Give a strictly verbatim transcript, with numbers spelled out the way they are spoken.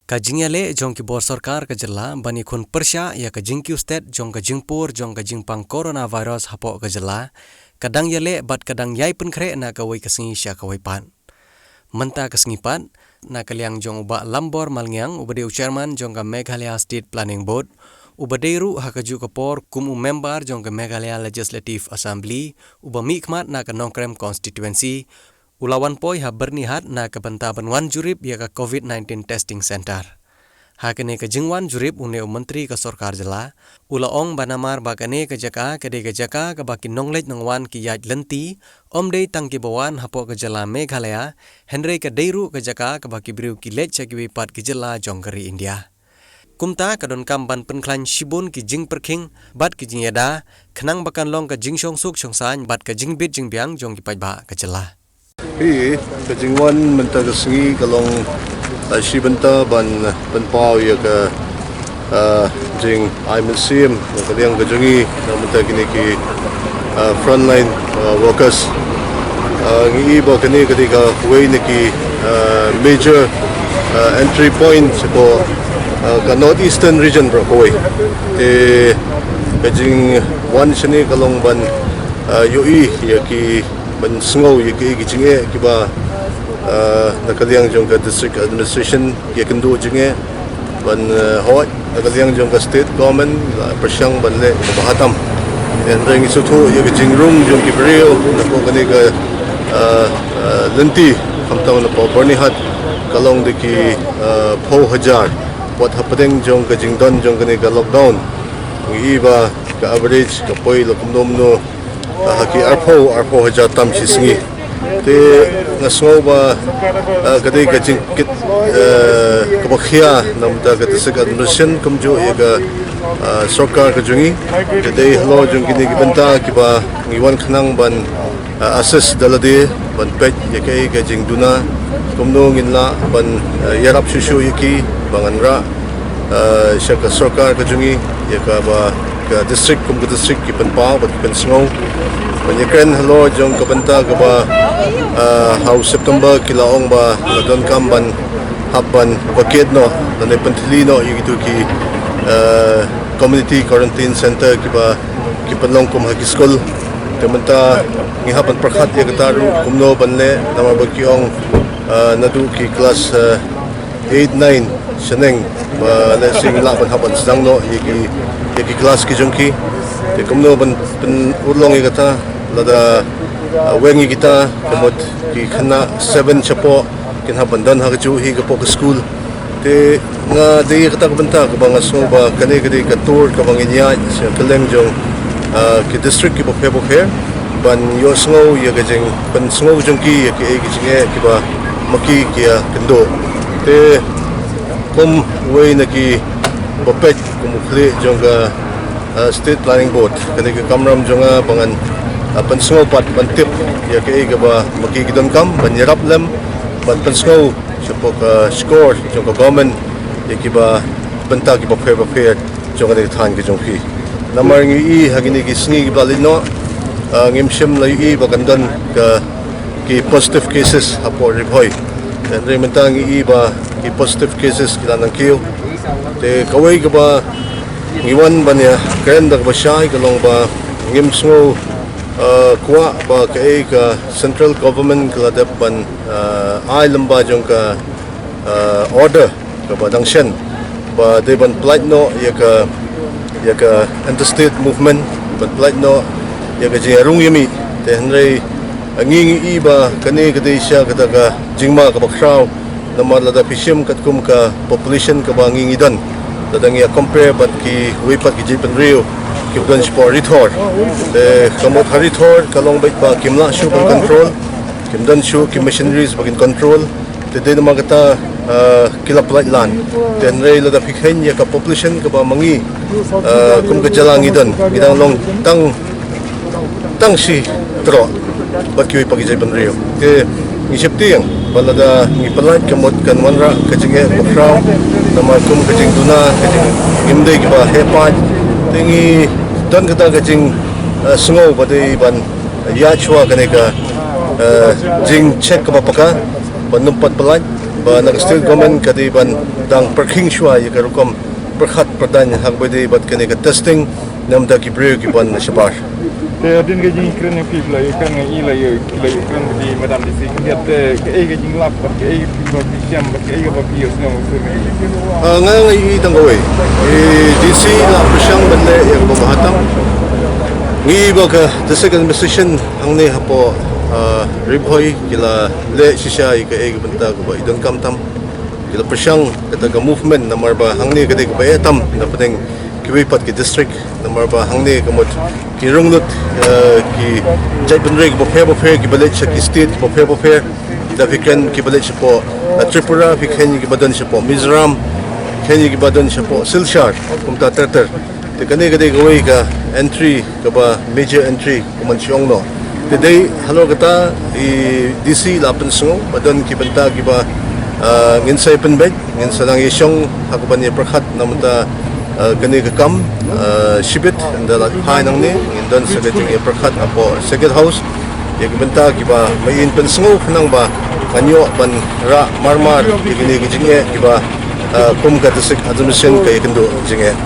Ka jingïaleh jong ki bor sorkar ka jylla ban ïakhun pyrshah ïa ka jingkiew stet jong ka jingpur jong ka jingpang coronavirus hapoh ka jylla, ka dang ïaleh bad ka dang ïai pynkhreh na kawei ka sngi sha kawei pat. Mynta ka sngi pat, na ka liang jong u Bah Lambor Malngiang, uba dei u chairman jong ka Meghalaya State Planning Board, uba dei ruh ha kajuh ka por kum u member jong ka Meghalaya Legislative Assembly, uba mihkhmat na ka Nongkrem Constituency, u la wan poi ha Byrnihat na ka bynta ban wan jurip ïa ka COVID nineteen testing center. Ha kane ka jingwan jurip, une u Myntri ka sorkar jylla u la ong ba namar ba kane ka jaka ka dei ka jaka kaba ki nongleit nongwan ki ïaid lynti, ym dei tang kiba wan hapoh ka jylla Meghalaya, hynrei ka dei ruh ka jaka kaba ki briew ki leit sha kiwei pat ki jylla jong ka ri India. Kumta ka donkam ban pynkhlaiñ shibun ki jingpyrkhing bad ki jingïada, khnang ba kan long ka jingshong suk shong saiñ bad ka jingbit jingbiang jong ki paidbah ka jylla. Hi, ka jingwan mynta ka sngi ka long, ah, shi bynta ban, ah, pynpaw ïa ka, ah, jingai mynsiem na ka liang ka jong ngi, na mynta kine ki, ah, frontline, ah, workers. Ah, ngi i ba kane ka dei kawei na ki, ah, major, ah, entry point shapoh, ah, ka North Eastern region baroh kawei. Te ka jingwan shane ka long ban, ah, ïohi ïa ki, ban sngew ïa ki, ki jingeh kiba, ah, na ka liang jong ka district administration ki ïakynduh jingeh, ban, ah, hoi na ka liang jong ka state government la pyrshang ban leh kaba ha tam. Hynrei ngi sngewthuh ïa ka jingrung jong ki briew na ka kane ka, ah, ah, lynti, khamtam na ka Byrnihat, ka long da ki, ah, phew hajar wat hapdeng jong ka jingdon jong kane ka lockdown. Ngi i ba ka average ka poi la kumno kumno, ah, ha ki arphew, arphew hajar tam shi sngi. Te nga sngew ba, ah, ka dei ka jingkit, eh, kaba khia na bynta ka district administration kumjuh ïa ka, ah, sorkar ka jong ngi. Te dei halor jong kine ki bynta kiba ngi wan khnang ban, ah, assist da lade ban peit ïa kaei ka jingduna, kumno ngin lah ban, ah, ïarap shuh shuh ïa ki ba ngan rah, ah, sha ka sorkar ka jong ngi, ïa kaba ka district kum ka district ki pynpaw bad ki pynsngew. Ban ïakren halor jong ka bynta kaba, ah, ha u September ki la ong ba la donkam ban hap ban vacate noh lane pynthylli noh ïa kito ki, ah, community quarantine center kiba ki pynlong kum ha ki skul. Te mynta ngi hap ban pyrkhat ïa kata ruh kumno ban leh, namar ba ki ong, ah, naduh ki klas, ah, eight, nine shaneng ba lehse ngi lah ban hap ban sdang noh ïa ki, ïa ki klas ki jong ki. Te kumno ban pynurlong ïa kata, lada, ah, weng ïa kita, ka mut ki khynnah seven shapoh kin hap ban don ha kajuh hi kapoh ka skul. Te nga dei kata ka bynta kaba nga sngew ba kane ka dei ka tour kaba ngin ïaid sha kylleng jong, ah, ki district kiba pher ba pher ban ïohsngew ïa ka jingpynsngew jong ki ïa kiei ki jingeh kiba ma ki ki ïakynduh. Te kum uwei na kiba peit kum u khlieh jong ka, ah, State Planning Board, ka dei ka kamram jong nga ba ngan, ah, pynsngew pat ban tip ïa kaei kaba ma ki ki donkam ban ïarap lem ban pynsngew shapoh ka shkor jong ka government ïa kiba bynta kiba pher ba pher jong kane ka thaiñ ka jong phi. Namar ngi i ha kine ki sngi kiba la leit noh, ah, ngim shym la ïohi ba kan don ka ki positive cases hapoh Ri Bhoi. Hynrei mynta ngi i ba ki positive cases ki la nang kiew. Te kawei kaba ngi wan ban ïakren da kaba shai ka long ba ngim sngew, ah, kwah ba kaei ka central government ka la dep ban, ah, ai lyngba jong ka, ah, order kaba dang shen ba dei ban pyllait noh ïa ka, ïa ka interstate movement, ban pyllait noh ïa ka jingïarung ïamih. Te hynrei ngi ngi i ba kane ka dei sha kata ka jingma kaba khraw, namar lada phi shim katkum ka population kaba ngi ngi don, lada ngi ïa compare bad kiwei pat ki jaitbynriew kiba don shapoh Ri Thor. Te ka mut ha Ri Thor ka long beit ba kim lah shuh ban control, kim don shuh ki machineries ba kin control. Te dei namar kata, ah, ki la pyllait lan. Te hynrei lada phi kheiñ ïa ka population kaba ma ngi, ah, kum ka jylla ngi don, ngi dang long tang, tang shi troh bad kiwei pat ki jaitbynriew. Te ngi sheptieng ba lada ngi pyllait ka mut kan wanrah ka jingeh ba khraw, namar kum ka jingduna, ka jing, ngim dei kiba heh paid. Te ngi don kata ka jing, ah, sngew ba dei ban ïa shuwa kane ka, eh, jingcheck kaba paka ban nym pat pyllait. Ba na ka state government ka dei ban dang pyrkhing shuwa ïa ka rukom pyrkhat pyrdaiñ ha kaba ïadei bad kane ka testing namar ki briew ki ban shabar. Te hadien ka jingkren ïa phi ba la ïa kren ïa phi la ïa kren ki madam D C, ka te kaei ka jinglap bad kaei ka phi ba phi shem bad kaei ka ba phi ïohsngew? Ah, nga nga i tang kawei. I D C la pyrshang ban leh ïa ka ba hatam. Ngi ba ka district administration hangne hapoh, ah, Ri Bhoi ki la leh shisha ïa kaei ka bynta ka ba i donkam tam. Ki la pyrshang kata ka movement namar ba hangne ka dei ka ba eh tam na pdeng kiwei pat ki district namar ba hangne ka mut ki rung lut, eh, ki jait bynriew bapher bapher ki ba leit sha ki state bapher bapher. Da phi kren ki ba leit shapoh, eh, Tripura, phi kren ki ba don shapoh Mizoram, kren ki ba don shapoh Silchar, kumta ter ter. Te kane ka dei kawei ka entry ka ba major entry kumne shong noh. Te dei halor kata i D C la pynsngew ba don ki bynta ki ba, ah, ngin sa pynbeit, ngin sa dang ïa shong ha ka ban ïa pyrkhat namar, ah, kane ka kam, ah, shibit ynda la phai nangne ngin don sa ka jingïa pyrkhat hapoh Circuit House. Ïa ki bynta ki ba ma in pynsngew khnang ba ngan ïoh ban rah mar mar ïa kine ki jingeh ki ba, ah, kum ka district administration ka ïa kynduh jingeh.